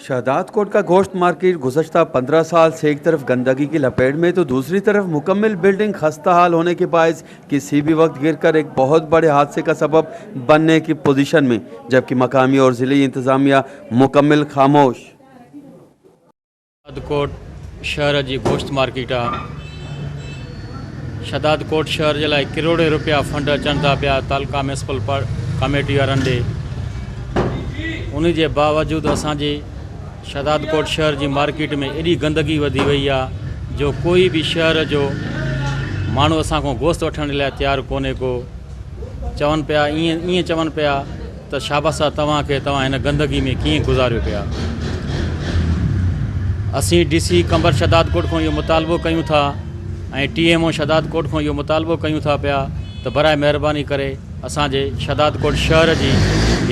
शहदादकोट का गोश्त मार्केट गुज़श्ता 15 साल से एक तरफ गंदगी की लपेट में तो दूसरी तरफ मुकम्मल बिल्डिंग खस्ता हाल होने के बायस किसी भी वक्त गिरकर एक बहुत बड़े हादसे का सबब बनने की पोजीशन में, जबकि मकामी और ज़िले इंतज़ामिया मुकम्मल खामोश। शहदादकोट शहर जी गोश्त मार्केट आहे। शहदादकोट शहर जे लाइ किरोड़े रुपया फंड अचनि था पिया तालुका म्यूनसिपल कमेटी वारनि ॾे, उन जे बावजूद असांजे शहदादकोट शहर जी मार्केट में एॾी गंदगी वधी वई आहे जो कोई बि शहर जो माण्हू असां खां गोश्त वठण लाइ तयारु कोन्हे को। चवनि पिया ईअं ईअं चवनि पिया त शाबाश आहे तव्हांखे, तव्हां हिन गंदगी में कीअं गुज़ारियो पिया। असीं डी सी कंबर शहदादकोट खां इहो मुतालबो कयूं था ऐं टी एम ओ शहदादकोट खां इहो मुतालबो कयूं था पिया त बराए महिरबानी करे असांजे शहदादकोट शहर जी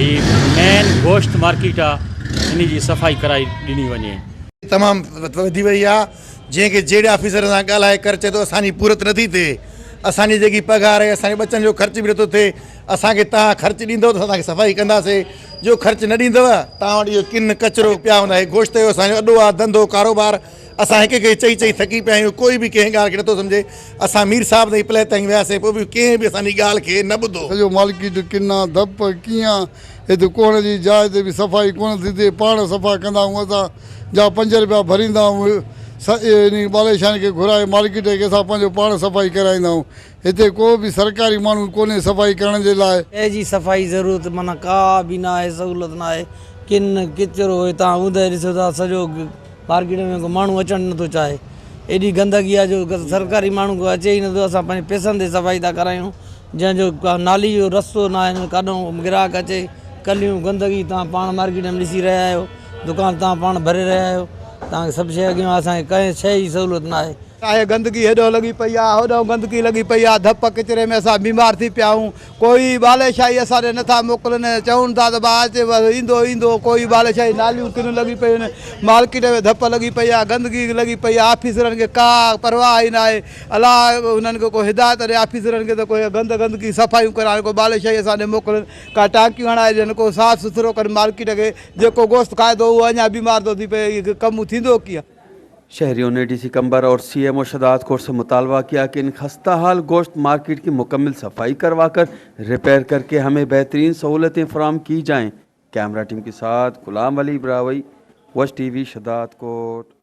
ही मेन गोश्त मार्केट आहे, इन जी सफ़ाई कराई ॾिनी वञे। तमामु वधी वई आहे, जंहिंखे जहिड़े ऑफिसर सां ॻाल्हाए कर चए थो असांजी पूरत नथी थिए, असांजी जेकी पघार आहे, असांजे ॿचनि जो ख़र्च बि नथो थिए, असांखे तव्हां ख़र्च ॾींदव त असां तव्हांखे सफ़ाई कंदासीं, जो ख़र्च न ॾींदव तव्हां वटि इहो किन कचरो पिया हूंदा। हे गोश्त जो असांजो अॾो आहे धंधो कारोबार, असां हिक खे चई चई थकी पिया आहियूं, कोई बि कंहिं ॻाल्हि खे नथो सम्झे। असां मीर साहब ताईं पले ताईं वियासीं, पोइ बि कंहिं बि असांजी ॻाल्हि खे न ॿुधो। सॼो मार्केट किना धप कीअं, हिते कोण जी जाइ ते बि सफ़ाई कोन थी थिए। पाण सफ़ा कंदा आहियूं असां, जा 5 रुपया भरींदा आहियूं इन बालेशान खे घुराए मार्केट खे असां पंहिंजो पाण सफ़ाई कराईंदा आहियूं। हिते को बि सरकारी माण्हू कोन्हे सफ़ाई करण जे लाइ। शइ जी सफ़ाई ज़रूरत माना का बि न आहे, सहूलियत न आहे। किन किचरो हितां हूंदे ॾिसो था, सॼो मार्केट में को माण्हू अचणु नथो चाहे, एॾी गंदगी आहे जो सरकारी माण्हू को अचे ई नथो। असां पंहिंजे पैसनि ते सफ़ाई था करायूं, जंहिंजो नाली जो रस्तो न आहे, काॾो ग्राहक अचे। कलियूं गंदगी तव्हां पाण मार्केट में ॾिसी रहिया आहियो, दुकान तव्हां पाण भरे रहिया आहियो, तव्हांखे सभु शइ अॻियां। असांखे कंहिं शइ जी सहूलियत न आहे। आहे गंदगी हेॾो लॻी पई आहे, होॾो गंदगी लॻी पई आहे, धप कचरे में असां बीमार थी पिया आहियूं। कोई बालेशाही असां ॾे नथा मोकिलनि, चवनि था त भाउ अचे बसि ईंदो ईंदो, कोई बालेशाही। नालियूं किन लॻी पयूं आहिनि, मार्केट में धप लॻी पई आहे, गंदगी लॻी पई आहे, ऑफिसरनि खे का परवाह ई न आहे। अलाह हुननि खे को हिदायत ॾे ऑफिसरनि खे त कोई गंदगी सफ़ायूं कराइनि, को बालेशाही असां ॾे मोकिलनि, का टांकियूं हणाए ॾियनि, को साफ़ सुथरो कनि मार्केट खे। जेको गोश्त खाए थो उहो अञा बीमार थो थी पए, कमु थींदो कीअं? शहरियों ने डीसी कंबर और सीएमओ शहदादकोट से मुतालबा किया कि इन खस्ता हाल गोश्त मार्केट की मुकम्मल सफाई करवाकर रिपेयर करके हमें बेहतरीन सहूलतें फराहम की जाएँ। कैमरा टीम के साथ गुलाम अली ब्रावई, वश टीवी, शहदादकोट।